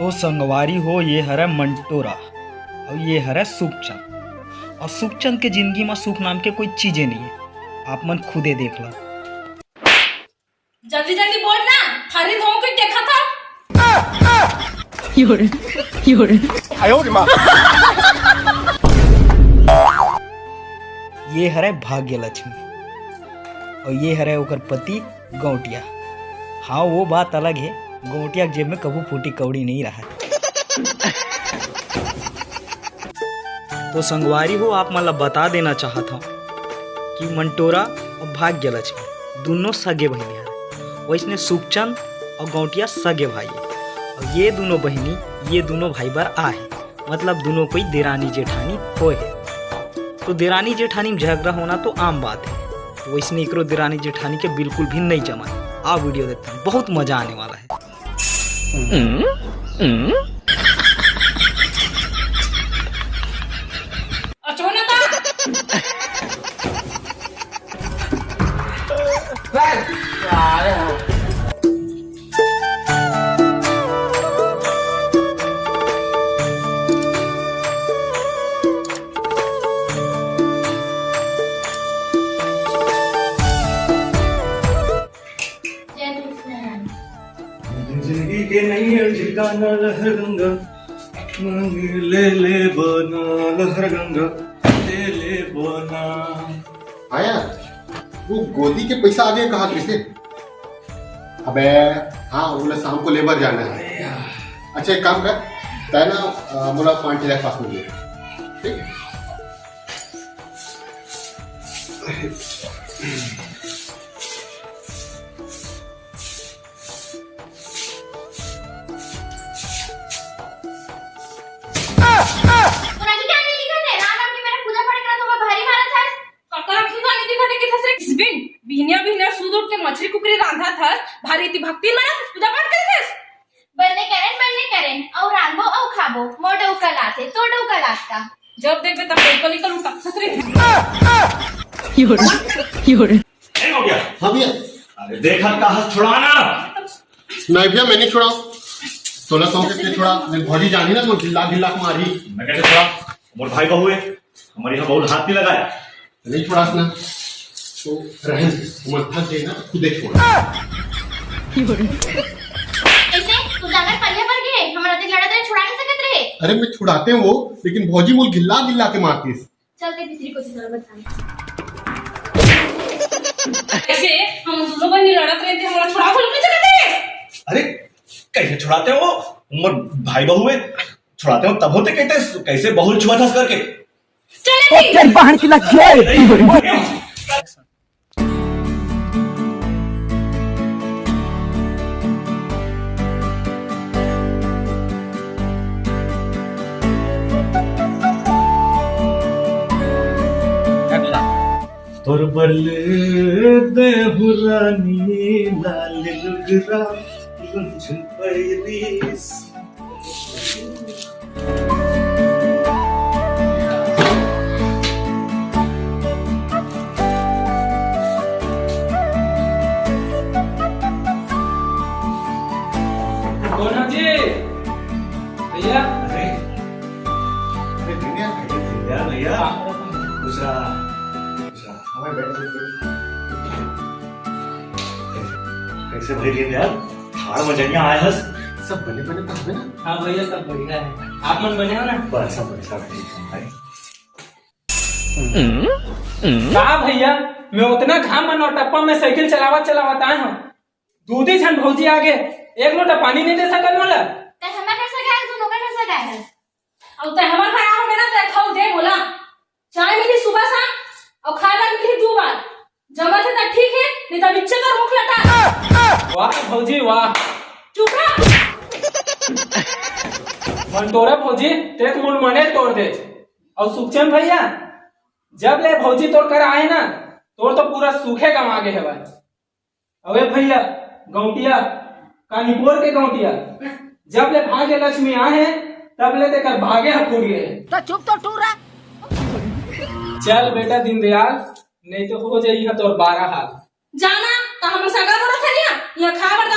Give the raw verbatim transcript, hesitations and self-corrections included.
तो संगवारी हो, ये हरय मंटोरा अउ ये हरय सुखचंद। अउ सुखचंद के जिंदगी म सुख नाम के कोई चीजे नइ हे, आप मन खुदे देख लो। जल्दी जल्दी बोल ना, थारी धों के देखा था। ये हरय भाग्य लक्ष्मी अउ ये हरय ओकर पति गौंटिया। हाँ, वो बात अलग हे, गौंटिया के जेब में कभू फूटी कौड़ी नइ रहय। तो संगवारी हो, आप मन ला बता देना चाहत हव कि मंटोरा अउ भाग्य लक्ष्मी दुनों सगे बहिनी हरय। वइसने सुखचंद अउ गौंटिया सगे भाई हे। अउ ये दुनों बहिनी, ये दुनों भाई बर आय हे, मतलब दुनों कोई देरानी जेठानी होय हे। तो देरानी जेठानी में झगड़ा होना तो आम बात हे। तो वइसने एकरो देरानी जेठानी के बिल्कुल भी नइ जमय। आ वीडियो देखथन, बहुत मजा आने वाला हे। जय तुलसी नारायण। जिंदगी के नैया झिकाना लहर गंगा, मांग ले ले बना लहर गंगा, ले ले बना। हाँ यार, वो गोदी के पैसा आगे कहा किसे? अबे हाँ, बोला शाम को लेबर जाना है। अच्छा, एक काम कर, तय ना, अ, मोला पाँच लाख पास में दे, ठीक है? तोरा के क्या नहीं दिखत है? राम राम के मेरा पूजा पाठ करा तो मैं भारी मारा था। काका रखी का नहीं दिखत है कि थसरे किस बिन? बिहनिया बिहनिया सूद उठ के मछली कुकरी रांधा थस, भारी इति भक्ति मारा थस, पूजा पाठ करे थस। बन्ने करेन, बन्ने करेन, अउ रांधबो अउ खाबो, मोर डउका लाथे, तोर डउका लागता। जब देखबे तब डउका निकल उठा थस रे। ए, हो गया। हाँ भैया। अरे देखा कहा छुड़ाना। नहीं भैया, मैं नहीं छुड़ाऊँ। सोलह सौ के छुड़ा, मैं भौजी जानी ना, तो ढिल्ला ढिल्ला मारी। मैं कैसे छुड़ा? मोर भाई बहू है, हमारे यहाँ बहुत हाथ नहीं लगाया। नहीं छुड़ास ना, तो रहन दे, उमर फंस जाए ना, तो खुदे छोड़। कैसे? तू जाकर पल्ले पर गए, हमारा दिल लड़ा तेरे छुड़ा नहीं सकत रहे। अरे मैं छुड़ाते हैं वो, लेकिन भौजी मोल गिल्ला गिल्ला के मारती है। चल, तेरी भीतरी को तो जरा बताएं। कैसे हम दोनों बहनी लड़त रहे थे, हमारा छुड़ा को नहीं सकते? अरे, कैसे छुड़ाते हो? उमर भाई बहू है, छुड़ाते हो तब होते कहते, कैसे बहू छुआ था करके। चले ओ, भी। तेरी बहन की लग गई। तोर बल देहु रानी लाल लुगरा गुंझन पैरिस। कौन है जी? भैया। अरे, अरे भैया, भैया, भैया, भैया। खुश रहा, खुश रहा। हाँ, बैठ, बैठ, बैठ। कैसे भाई दिन यार? ठाड़ मजनिया आए हस। सब बने बने तो हवे ना? हाँ भैया, सब बढ़िया है। आप मन बने हो ना? बस, सब बढ़िया, सब ठीक है भाई। का भैया, मैं उतना घाम में नौटप्पा में साइकिल चलावत चलावत आए हूँ, दू दी झन भौजी आगे, एक लोटा पानी नहीं दे सकल मोला। ते हमर घर से गाय, तू नौकर घर से गाय है। अब ते हमर घर आओ मेरा, ते खाओ दे बोला। चाय मिली सुबह शाम, अउ खाए बर मिली दू बार। जमत हे त ठीक हे, नहीं त बिच्चे तोर मुख लटा। वाह भौजी वाह। चुप रह। मंटोरा भौजी, ते तो मोर मने तोड़ दे। अउ सुखचंद भैया, जब ले भौजी तोर कर आए ना, तोर तो पूरा सूखे गमा गे हवय। अबे भैया, गौंटिया, कानीपुर के गौंटिया, जब ले भाग्य लक्ष्मी आए हैं, तब ले तेकर भागे ह फूट गए। तो चुप तो टूरा। चल बेटा दीनदयाल, नहीं तो हो जाई है तोर बारह हाल। जाना, तो हम सगा बोला था नहीं, यहाँ खा बर